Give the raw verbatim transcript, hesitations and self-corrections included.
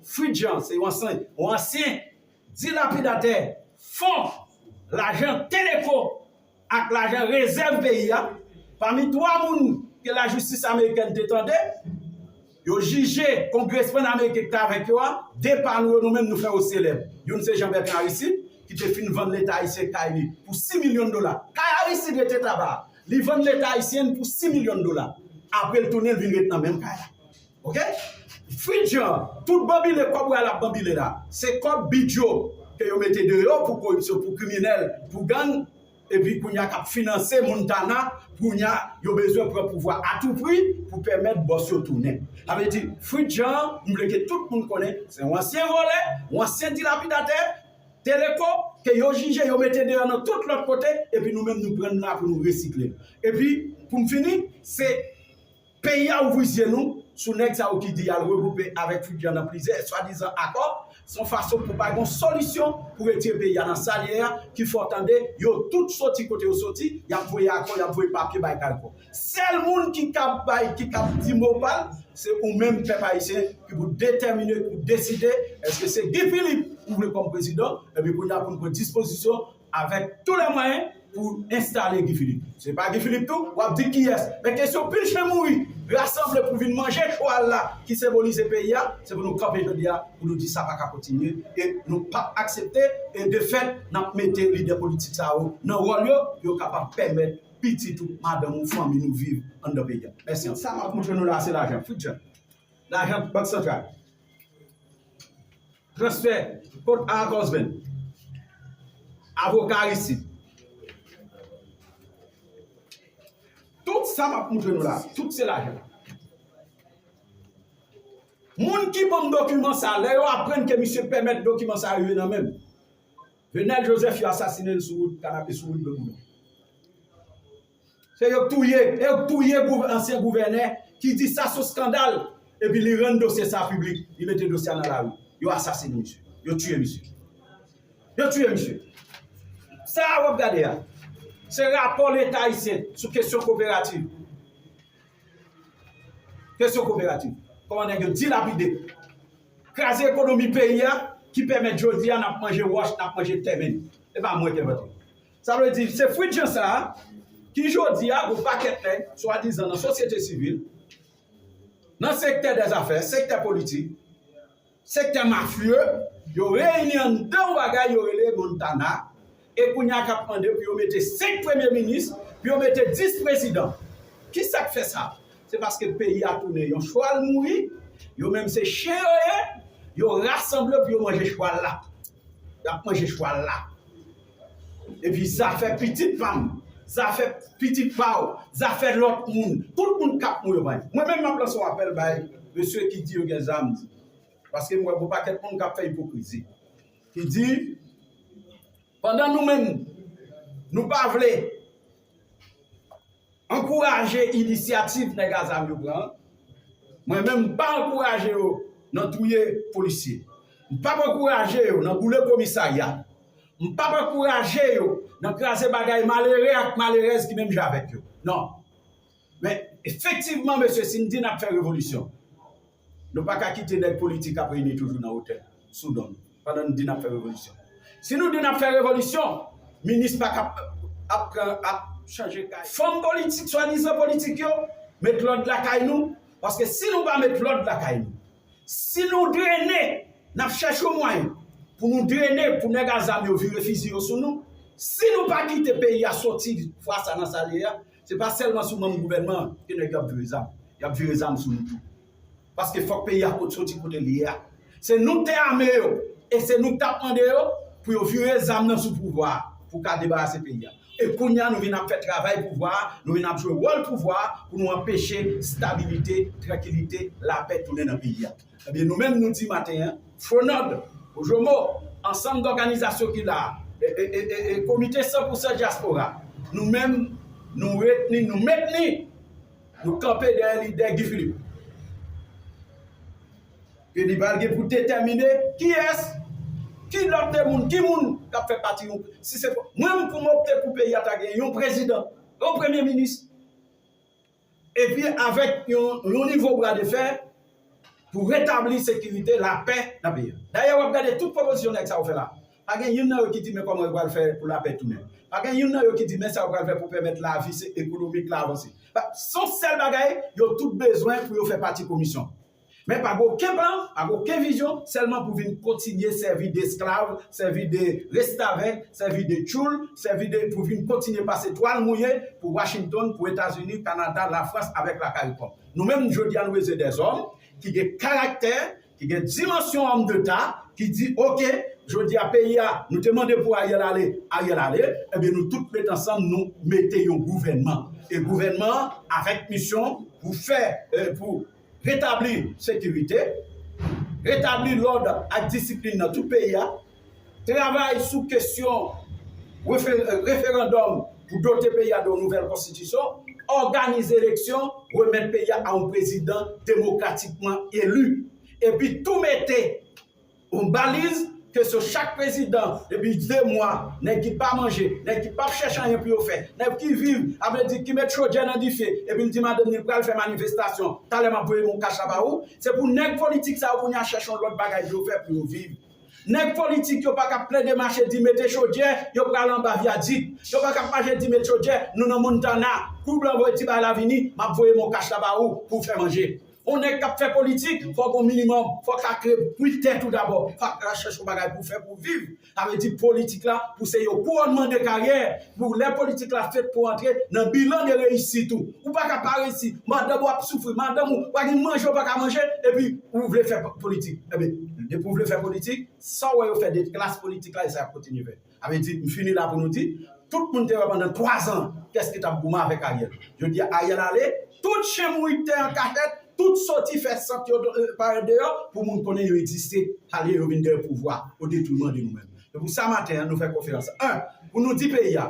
Fritz Jean, se yon ansyen, yon ansyen dilapidatè fon lajan Teleco ak lajan rezèv peyi a. Pami twa moun ke lajistis amerikèn te tande, yo jije kongresmann ameriken ki te avèk yo a, de pa nou yo, nou menm, nou fè yo selèb. Youn se Jean Bertrand Aristide, ki te fin vann Leta ayisyen kay li pou sis milyon dola. Kay Aristide rete Taba a. Li vann Leta ayisyen pou sis milyon dola. Apre, l tounen, l vin ret nan menm kay la. Oke? Fritz Jean, tout banbile kòb w wè l ap banbile la, se kòb bidjo ke yo mete deyò pou koripsyon, pou kriminèl, pou gang, epi kounye a k ap finanse Montana, kounye a yo bezwen pran pouvwa a tou pri pou pèmèt bòs yo tounen. Sa vle di, Fritz Jean, m vle ke tout moun konnen, se yon ansyen vòlè, yon ansyen dilapidatè, Teleco, ke yo jije, yo mete deyò nan tout lòt kote, epi nou menm nou pran l la pou nou resikle l. Epi, pou m fini, se peyi a ouvri zye nou sou nèg sa yo ki di y al regwoupe avèk Fritz Jean nan plizyè swadizan akò, se yon fason pou bay yon solisyon pou retire peyi a nan sa l ye a, ki fè w tande yo tout soti kote yo soti, y ap voye akò, y ap voye papye bay Caricom. Sèl moun ki kab bay, ki kab di mo pa l, se ou menm pèp ayisyen ki pou detèmine, pou deside, èske se Guy Philippe ou vle kòm prezidan, epi kounye a pou n pran dispozisyon avèk tou lè mwayen pou enstale Guy Philippe. Se pa Guy Philippe tou, w ap di kiyès. Men kesyon pil chen mouri, rasanble pou vin manje chwal la ki senbolize peyi a, se pou nou kanpe jodi a, pou nou di sa pa ka kontinye, e nou p ap aksepte, e de fèt, n ap mete lidè politik sa yo nan wòl yo, pou yo kapab pèmèt pitit ou, madanm ou, fanmi nou viv anndan peyi a. Mèsi anpil. Sa m ap montre nou la, se lajan. Fritz Jean. Lajan Bank Santral. Transfè kont Aaron Cosben. Avoka Aristide. Tout sa m ap montre nou la, tout se lajan. Moun ki ban m dokiman sa, lè yo aprann ke misye pèmèt dokiman sa rive nan men m, Venel Joseph, yo asasinen l sou wout, kanape sou wout Bèboulon. Se yo k touye, e yo k touye gouv-, ansyen gouvènè ki di sa se skandal, epi li rann dosye sa piblik, li mete dosye a nan lari. Yo asasinen misye. Yo tiye misye. Yo tiye misye. Sa a w ap gade a, se rapò Leta ayisyen sou kesyon koperativ. Kesyon koperativ. Kòman nèg yo dilapide, kraze ekonomi peyi a, ki pèmèt jodi a n ap manje wòch, n ap manje tèmen. E pa mwen ki envante. Sa vle di, se Fritz Jean sa a, ki jodi a, gon pakèt nèg, swadizan nan sosyete sivil, nan sektè dèzafè, sektè politik, sektè mafye, yo reyini anndan yon bagay yo rele Montana, e kounye a k ap mande pou yo mete senk premye minis, pou yo mete dis prezidan. Kisa k fè sa? Se paske peyi a tounen yon chwal mouri, yo menm se chen yo ye, yo rasanble pou yo manje chwal la. Y ap manje chwal la. Epi zafè pitit pa m, zafè pitit pa w, zafè lòt moun, tout moun k ap mouri yo pa. Mwen menm m ap lanse yon apèl bay mesye ki di yo gen zam. Paske m wè gon pakèt moun k ap fè ipokrizi. Ki di, pandan nou menm, nou pa vle ankouraje inisyativ nèg a zam yo pran an, mwen menm, m pa ankouraje yo nan touye polisye. M p ap ankouraje yo nan boule komisarya. M p ap ankouraje yo nan kraze bagay malere ak malerèz ki menm jan avèk yo. Non. Men, efektivman, mesye, si n di n ap fè revolisyon, nou pa ka kite nèg politik ap reyini toujou nan otèl sou don nou, pandan n di n ap fè revolisyon. Si nou di n ap fè revolisyon, minis pa ka ap pran, ap chanje kay. Fanm politik, swadizan politik yo, met lòd lakay nou, paske si nou pa met lòd lakay nou, si nou drennen, n ap chèche yon mwayen pou nou drennen, pou nèg a zam yo vire fizi yo sou nou, si nou pa kite peyi a soti fwa sa nan sa l ye a, se pa sèlman sou manm gouvènman an ke nèg yo ap vire zam. Y ap vire zam sou nou tou. Paske fòk peyi a kot soti kote l ye a. Se nou k te ame yo, e se nou k t ap mande yo pou yo vire zam nan sou pouvwa a, pou ka debarase peyi a. E kounye a, nou vin ap fè travay pouvwa a, nou vin ap jwe wòl pouvwa a pou nou anpeche stabilite, trankilite, lapè tounen nan peyi a. Ebyen, nou menm, nou di maten an, Fonòd, Ojomo, ansanm dòganizasyon ki la a, e, e, e, e, e Komite san pou san Dyaspora, nou menm, nou retni, nou mentni, nou kanpe dèyè lidè Guy Philippe. Ke li pral gen pou detèmine kiyès, ki lòt de moun, ki moun k ap fè pati yon, si se mwen, pou m opte pou peyi a ta gen yon prezidan, yon premye minis, epi avèk yon, yon nivo bra de fè, pou retabli sekirite, lapè nan peyi a. Dayè, w ap gade tout pwopozisyon nèg sa yo fè la. Pa gen youn nan yo ki di men kòman yo pral fè pou lapè tounen. Pa gen youn nan yo ki di men sa yo pral fè pou pèmèt lavi se ekonomik la avanse. Pa, se yon sèl bagay, yo tout bezwen pou yo fè pati komisyon. Men pa gen okenn plan, pa gen okenn vizyon, sèlman pou vin kontinye sèvi de esklav, sèvi de restavèk, sèvi de tchoul, sèvi de, pou vin kontinye pase twal mouye pou Washington, pou Etazini, Kanada, Lafrans avèk la CARICOM. Nou menm, jodi a, nou bezwen dèzòm ki gen karaktè, ki gen dimansyon òm deta, ki di, oke, jodi a, peyi a, nou te mande pou Ariel ale, Ariel ale, ebyen, nou tout met ansanm, nou mete yon gouvènman. E gouvènman an, avèk misyon pou fè, eh, pou retabli sekirite, retabli lòd ak disiplin nan tout peyi a, travay sou kesyon refe-, referandòm pou dote peyi a de yon nouvèl konstitisyon, òganize eleksyon, remèt peyi a a yon prezidan demokratikman eli. Epi tou mete yon baliz ke se chak prezidan, depi de mwa, nèg ki pa manje, nèg ki p ap chèche anyen pou yo fè, nèg ki viv, a vle di ki met chodyè nan dife, epi l di madanm ni l pral fè manifestasyon, talè m ap voye yon kach la ba ou, se pou nèg politik sa yo kounye a chèche yon lòt bagay pou yo fè pou yo viv. Nèg politik yo pa ka plede mache di mete chodyè, yo pral anba vyadik. Yo pa ka mache di met chodyè, nou nan Montana. Kou blan voye ti bagay la vini, m ap voye yon kach la ba ou pou w fè manje. Yon nèg k ap fè politik, fòk yon minimòm, fòk ka kreye kwit tèt ou dabò, fòk ka chèche yon bagay pou w fè pou w viv. Sa vle di politik la, pou se yon kouwònman de karyè, pou lè politik la fèt pou antre nan bilan de reyisit ou. Ou pa ka pa reyisi, madanm ou ap soufri, madanm ou pa gen manje, ou pa ka manje, epi ou vle fè politik. Ebyen, depi ou vle fè politik, sa w wè yo fè de klas politik la, e sa y ap kontinye fè. Sa vle di, m fini la pou nou di, tout moun te wè pandan twa zan, kiyès ki t ap goumen avèk Ariel. Jodi a, Ariel ale, tout chen mouri k te an kachèt, tout soti fè sant yo, eh, parèt deyò, pou moun konnen yo egziste, ale yo vin dèyè pouvwa, o detwiman de nou menm. Se pou sa maten an, nou fè konferans. En, pou nou di peyi a,